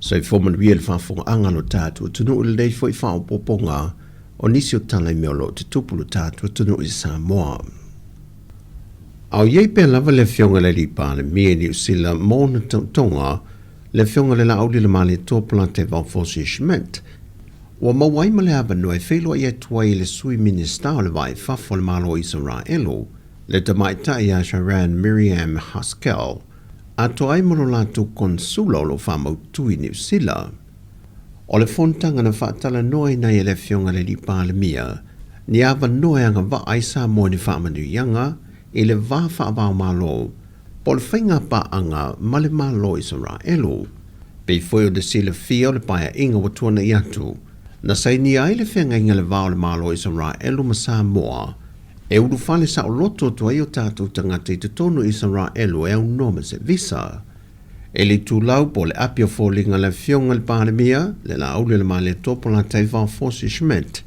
Soifua manuia le faafofogaaga a lo tatou atunuu i lenei foi faaopoopoga o nisi o tala i mea o lo o tutupu i lo tatou atunuu i Samoa. A o i ai pea lava le Afioga i le Alii Palemia i Niu Sila mo ona tautoga, le Afioga i le Laauli Lemalietoa Polataivao Fosi Schmidt, ua maua ai ma le avanoa e feiloai atu ai i le Sui Minisita o le Va i Fafo o le Malo o Isaraelu, le Tamaitai ia Sharan Miriam Haskell, atoa ai ma lo latou Konsula o lo o faamautu i Niu Sila. O le fonotaga na faatalanoaina ai e le Afioga i le Alii Palemia ni avanoa e agavaa ai Samoa i ni faamanuiaga i le va faava-o-Malo po o le faiga paaga ma le Malo o Isaraelu. Pei foi ona silafia o le paeaiga ua tuanai atu, na sainia ai le feagaiga i le va o le Malo o Isaraelu ma Samoa e ulufale saoloto atu ai o tatou tagata i totonu o Isaraelu e aunoa ma se visa. E le itulau po o le api o foliga a le Afioga i le Palemia, le Laauli o le Malietoa Polataivao Fosi Schmidt,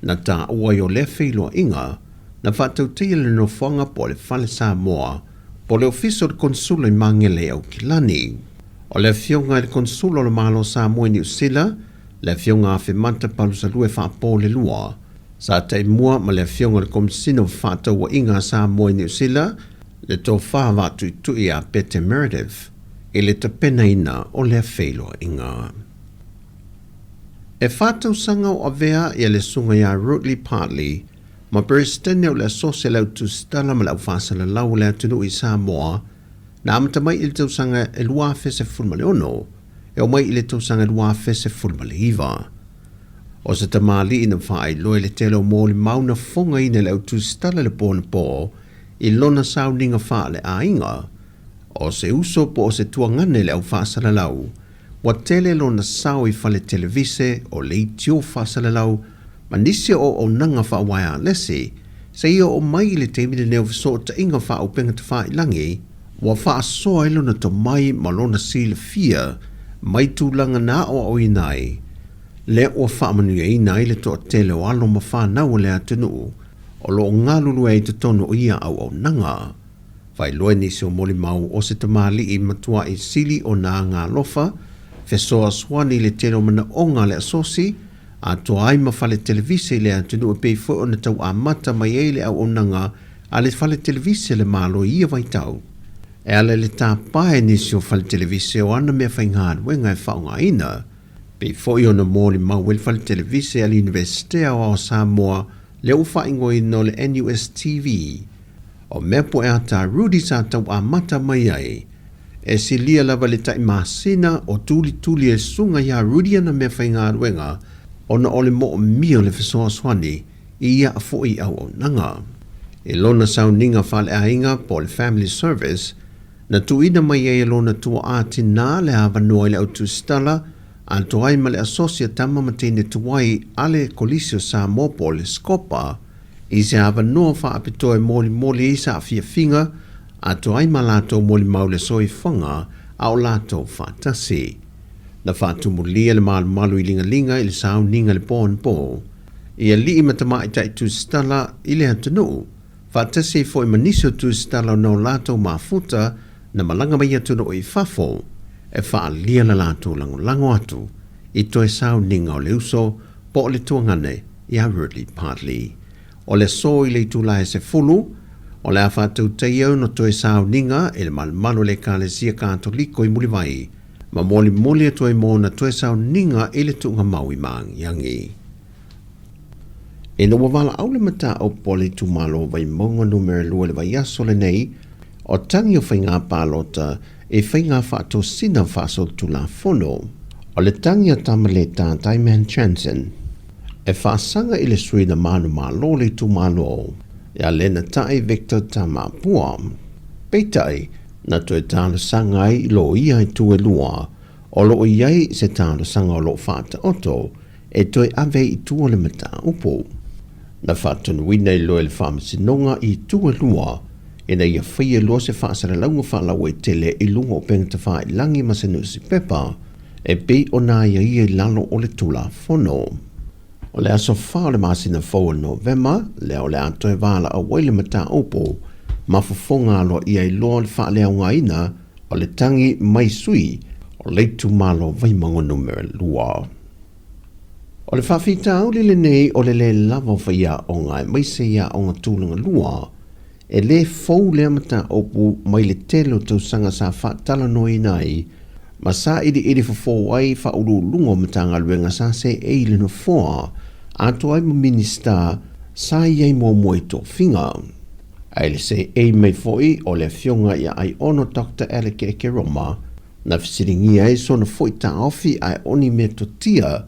na taua ai o lea feiloaiga na faatautaia le nofoaga po o le Fale Samoa po o le Ofisa o le Konesula i Magele i Aukilani. O le Afioga i le Konesula o le Malo o Samoa i Niu Sila, le Afioga Afemata Palusalue Faapolelua, sa taimua ma le Afioga i le Komesina o Fefaatauaiga a Samoa i Niu Sila, le tofa vaatuitui a Pete Meredith i le tapenaina o lea feiloaiga. E tausaga o avea ia le susuga ia Rudley Partley ma Peresetene o le Asosi a le Au Tusitala ma le Au Faasalalau o le Atunuu i Samoa, na amata mai i le tausaga e 2016 e oo mai i le tausaga e 2019. O se tamalii na faailoa i le tele o molimau na fofogaina e le Au Tusitala i le po anapo i lona sauniga faaleaiga, o se uso po o se tuagane i le au faasalalau, ua tele lona sao i fale televise o leitio faasalalau ma nisi o auaunaga faauaealesi, seia oo mai i le taimi lenei o fesootaiga faaupega tafailagi, ua faasoa ai lona tomai ma lona silafia mai tulaga na aoaoina ai, lea ua faamanuiaina ai le toatele o alo ma fanau o le atunuu o lo o galulue ai i totonu o ia auaunaga. Faailoa nisi o molimau o se tamalii matuai sili ona agaalofa, fesoasoani i le tele o manaoga a le asosi, atoa ai ma fale televise i le atunuu e pei foi ona tau amata mai ai le auaunaga a le fale televise a le Malo i ia vaitau. E ala i le tāpae nisi o fale televise o ana mea faigaluega e faaaogaina, pei foi ona molimau ai le fale televise a le Iunivesite Aoao o Samoa lea ua faaigoaina o le NUSTV. O mea po e ata Rudy sa tau amata mai ai. E silia lava i le tai masina o tulituli e susuga iā Rudy ana mea faigaluega ona o le moomia o le fesoasoani i ia foi auaunaga. I lona sauniga faaleaiga po o le Family Service, na tuuina mai ai e lona tuaa tinā le avanoa i le au tusitala atoa ai ma le asosi a tama ma teine tuai a le Kolisi o Samoa po o le SCOPA i se avanoa faapitoa e molimoli ai saafiafiga atoa ai ma latou molimau le soifuaga a o latou faatasi. Na faatumulia le malumalu i ligaliga i le sauniga i le po anapo i alii ma tamaitai tusitala i le atunuu, faatasi ai foi ma nisi o tusitala ona o latou mafuta na malaga mai atunuu i fafo e faaalia le latou lagolago atu i toe sauniga o le uso po o le tuagane ia Ridley Partley. O le aso i le itula e 10, o le a faatautaia ona toe sauniga e le malumalu o le Ekalesia Katoliko i Mulivai ma molimoli atu ai mo ona toe sauniga i le tuugamau i Maagiagi. Ina ua valaau le mataupu a le itumalo o Vaimauga Numera 2 i le vaiaso lenei, o tagi o faiga palota i faiga faatosina faasolitulafono. O le tagi a Tamaleta Taiman Jansen e faasaga i le sui na manumalo o le itumalo ia Lenatai Victor Tamapua. Peitai, na toe talosaga ai i loia i tu e lua o lo o i ai se talosaga o lo o faataoto e toe ave ai i tua le mataupu. Na faatonuina i loa e le Faamasinoga i itu e lua ina ia faia loa se faasalalauga faalauaitele i luga o upega tafailagi ma se nusipepa e pei ona aiaia i lalo o le Tulafono. O le aso 4 o le masina fou o Novema lea o le a toe valaau ai le mataupu ma fofoga aloaia ai loa le faaleaogaina o le tagi mai sui. o le itumalo o Vaimauga Numera 2. O le faafitauli lenei o le lē lava o faiaoga aemaise i aoga tulaga lua, e lē fou lea mataupu mai le tele o tausaga sa faatalanoaina ai ma sailiili fofo ai faauluuluga o Matagaluega sa seei i le Nofoa atoa ai ma Minisita sa i ai muamua i tofiga. Ae le seei mai foi o le Afioga ia Aiono Doctor Alec Ekeroma Na fesiligia ai sona foi taofi ae o ni metotia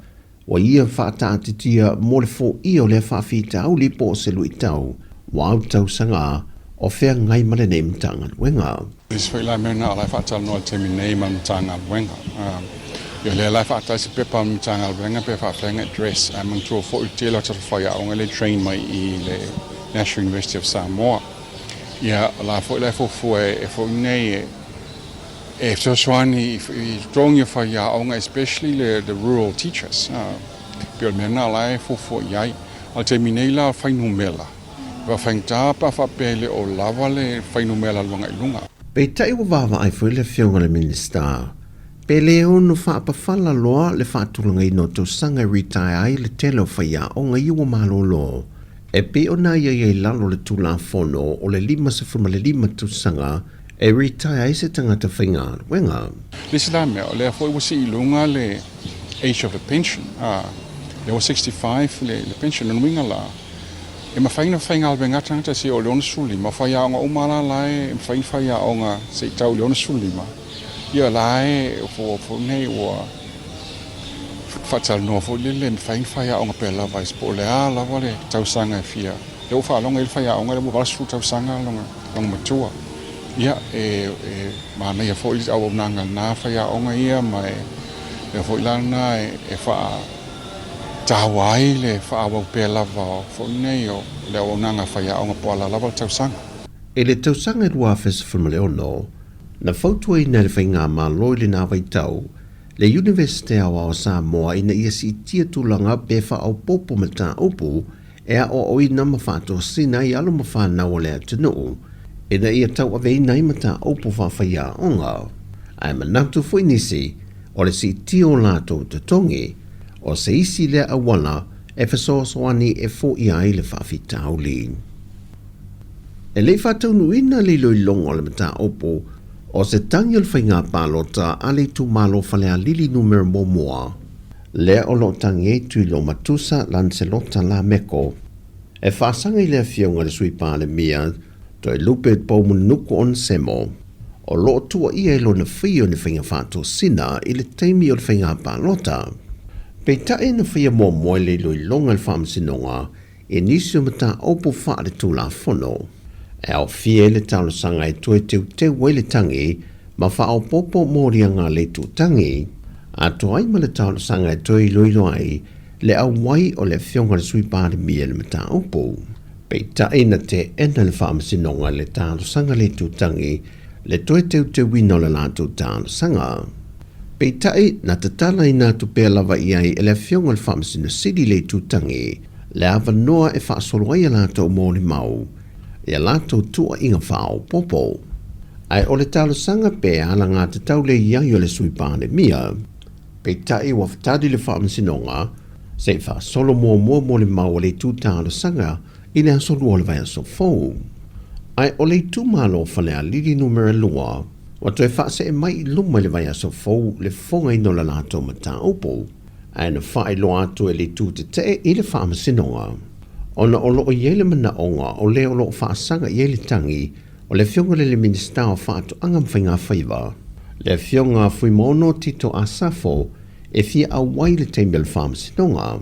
ua ia faataatitia mo le foia o lea faafitauli po o se luitau ua autausaga o feagai ma lenei Matagaluega. Le isi foi la mea lena o la e faatalanoa i le taimi nei ma le Matagaluega. Ia o lea la e faatali se pepa a le Matagaluega pe faafefea ona address ae manatua foi le tele o tatou faiaoga lea e train mai i le National University of Samoa. Ia o la foi la e fuafua e foi nei e E fesoasoani i totogi o faiaoga especially le the rural teachers pei o le mea lena la e fuafua i ai. A o le taimi nei la o fuainumera e faafaigata pe a faapea e le o lava le fuainumera alu agai i luga. Peitai ua vaavaai foi le Afioga i le Minisita, pe le ono faapafala loa le faatulagaina o tausaga e retire ai le tele o faiaoga ia ua malolo e pei ona i ai i lalo o le Tulafono o le 55 tausaga e retire ai se tagata faigaluega. Le isi la mea, o lea foi ua sii i luga le age of the pension, a, lea ua 65 le le pension. Lona uiga la, e mafai ona faigaluega tagata seia oo i le 65, faiaoga uma la la e mafai ona faiaoga seia tau i le 65, ia la e foi nei ua faatalanoa foi lele e mafai ona faiaoga pea lava po o le a lava le tausaga e fia. Lea ua faalogo i ai le faiaoga lea ua 80 tausaga lona matua. Ia, e manaia foi le auaunaga a lena faiaoga ia ma e mea foi la lena e faataua ai le faaauau pea lava foi nei o le auaunaga a faiaoga po o a lava le tausaga. I le tausaga e 2016, na fautuaina e le Faigamalo i lena vaitau le Iunivesite Aoao o Samoa ina ia siitia tulaga pe faaopoopo mataupu e aoaoina ma faatosina ai alo ma fanau o le atunuu ina ia tauaveina ai mataupu faafaiaoga. Ae manatu foi nisi, o le siitia o latou totogi, o se isi lea auala e fesoasoani e foia ai le faafitauli. E le i faataunuuina le iloiloga o le mataupu o se tagi o le faiga palota a le itumalo Falealili Numera Muamua, lea o lo o tagi ai Tuiloomatusa Lancelota Lameko, e faasaga i le Afioga i le Sui Palemia Toelupe Poumunuku Onesemo, o lo o tuuaia i lona faia o ni faiga faatosina i le taimi o le faiga palota. Peitai na faia muamua i le iloiloga e le Faamasinoga i nisi o mataupu faaletulafono e aofia ai le talosaga e toe teuteu ai le tagi ma faaopoopo moliaga le itutagi, atoa ai ma le talosaga e toe iloilo ai le auai o le Afioga i le Sui Palemia i le mataupu. Peitai na teena le Faamasinoga i le talosaga le itutagi le toe teuteuina o le latou talosaga. Peitai, na tatalaina atu pea lava i ai e le Afioga i le Faamasino Sili le itutagi le avanoa e faasolo ai a latou molimau i a latou tuuaiga faaopoopo. Ae o le talosaga pe alagatatau le i ai o le Sui Palemia. Peitai ua tali le Faamasinoga se i faasolo muamua molimau a le itu talosaga i le aso 2 o le vaiaso fou. Ae o le itumalo o Falealili Numera 2 ua toe faasee mai i luma i le vaiaso fou le fofogaina o le latou mataupu. Ae na faailoa atu e le itu tetee i le Faamasinoga ona o lo o i ai le manaoga o le o lo o faasaga i ai le tagi o le Afioga i le Minisita o Faatoaga ma Faigafaiva, le Afioga Fuimaono Tito Asafo, e fia auai i le taimi o le Faamasinoga.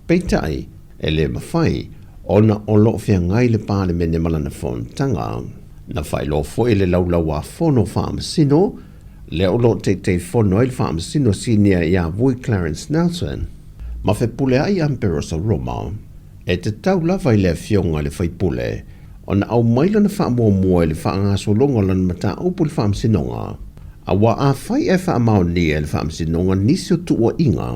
Peitai, e le mafai ona o lo o feagai le Palemene ma lana fonotaga. Na faailoa foi e le Laulau-a-Fono Faamasino, lea o lo o Taitaifono ai le Faamasino Sinia ia Vui Clarence Nelson, ma fepuleai Amperosa Roma, e tatau lava i le Afioga i le Faipule ona aumai lana faamuamua i le faagasologa o lana mataupu i le Faamasinoga, aua afai ae faamaonia e le Faamasinoga nisi o tuuaiga,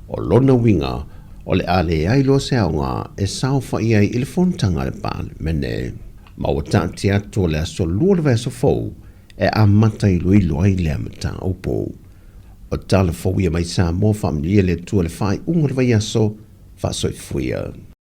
o lona uiga o le a leai loa se aoga e saofai ai i le fonotaga a le Palemene. Ma ua taatia atu o le aso 2 o le vaiaso fou e amata iloilo ai lea mataupu. O tala fou ia mai Samoa, faamanuia le Atua i le faaiuga o le vaiaso. Faasoifua.